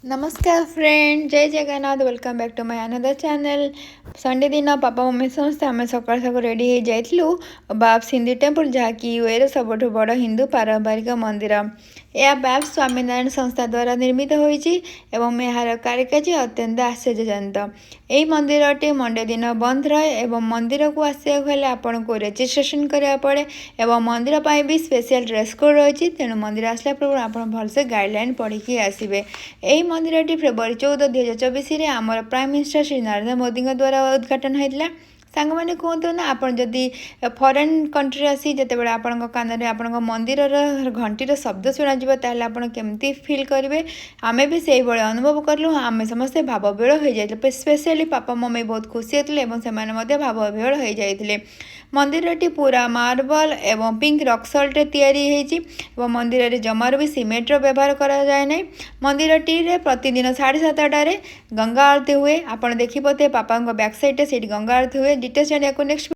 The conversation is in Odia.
ନମସ୍କାର ଫ୍ରେଣ୍ଡ, ଜୟ Jagannath. Welcome back to my another channel. Sunday ଦିନ ପାପା, ମମି ସମସ୍ତେ ଆମେ ସକାଳୁ ସକାଳୁ ରେଡ଼ି ହେଇଯାଇଥିଲୁ ବାପ୍ସ ହିନ୍ଦୁ ଟେମ୍ପଲ୍, ଯାହାକି ୟୁଏର ସବୁଠୁ ବଡ଼ ହିନ୍ଦୁ ପାରମ୍ପରିକ ମନ୍ଦିର। ଏହା ବାପ୍ସ ସ୍ୱାମୀନାରାୟଣ ସଂସ୍ଥା ଦ୍ୱାରା ନିର୍ମିତ ହୋଇଛି ଏବଂ ଏହାର କାରୁକାର୍ଯ୍ୟ ଅତ୍ୟନ୍ତ ଆଶ୍ଚର୍ଯ୍ୟଜନକ। ଏହି ମନ୍ଦିରଟି ମଣ୍ଡେ ଦିନ ବନ୍ଦ ରହେ ଏବଂ ମନ୍ଦିରକୁ ଆସିବାକୁ ହେଲେ ଆପଣଙ୍କୁ ରେଜିଷ୍ଟ୍ରେସନ କରିବାକୁ ପଡ଼େ ଏବଂ ମନ୍ଦିର ପାଇଁ ବି ସ୍ପେଶିଆଲ ଡ୍ରେସ୍ କୋଡ଼୍ ରହିଛି। ତେଣୁ ମନ୍ଦିର ଆସିଲା ପୂର୍ବରୁ ଆପଣ ଭଲସେ ଗାଇଡ଼ଲାଇନ୍ ପଢ଼ିକି ଆସିବେ। ଏହି ମନ୍ଦିରଟି ଫେବୃଆରୀ 14, 2024ରେ ଆମର ପ୍ରାଇମ୍ ମିନିଷ୍ଟର ଶ୍ରୀ ନରେନ୍ଦ୍ର ମୋଦିଙ୍କ ଦ୍ୱାରା ଉଦ୍ଘାଟନ ହୋଇଥିଲା। ସାଙ୍ଗମାନେ, କୁହନ୍ତୁ ନା, ଆପଣ ଯଦି ଫରେନ୍ କଣ୍ଟ୍ରି ଆସି ଯେତେବେଳେ ଆପଣଙ୍କ କାନରେ ଆପଣଙ୍କ ମନ୍ଦିରର ଘଣ୍ଟିର ଶବ୍ଦ ଶୁଣାଯିବ, ତାହେଲେ ଆପଣ କେମିତି ଫିଲ୍ କରିବେ? ଆମେ ବି ସେଇଭଳି ଅନୁଭବ କଲୁ। ଆମେ ସମସ୍ତେ ଭାବବିହ୍ୱଳ ହୋଇଯାଇଥିଲୁ। ସ୍ପେଶିଆଲି ପାପା, ମମି ବହୁତ ଖୁସି ହେଉଥିଲେ ଏବଂ ସେମାନେ ମଧ୍ୟ ଭାବବିହ୍ୱଳ ହୋଇଯାଇଥିଲେ। ମନ୍ଦିରଟି ପୁରା ମାର୍ବଲ ଏବଂ ପିଙ୍କ ରକ୍ ସଲ୍ଟରେ ତିଆରି ହେଇଛି ଏବଂ ମନ୍ଦିରରେ ଜମାରୁ ବି ସିମେଣ୍ଟର ବ୍ୟବହାର କରାଯାଏ ନାହିଁ। ମନ୍ଦିରଟିରେ ପ୍ରତିଦିନ 7:30ଟାରେ ଗଙ୍ଗା ଆଳତୀ ହୁଏ। ଆପଣ ଦେଖିପାରୁଥିବେ ପାପାଙ୍କ ବ୍ୟାକ୍ ସାଇଡ଼୍ରେ ସେଇଠି ଗଙ୍ଗା ଆଳତୀ ହୁଏ। ଡିଟେଲ୍ସ ଜାଣିବାକୁ ନେକ୍ସଟ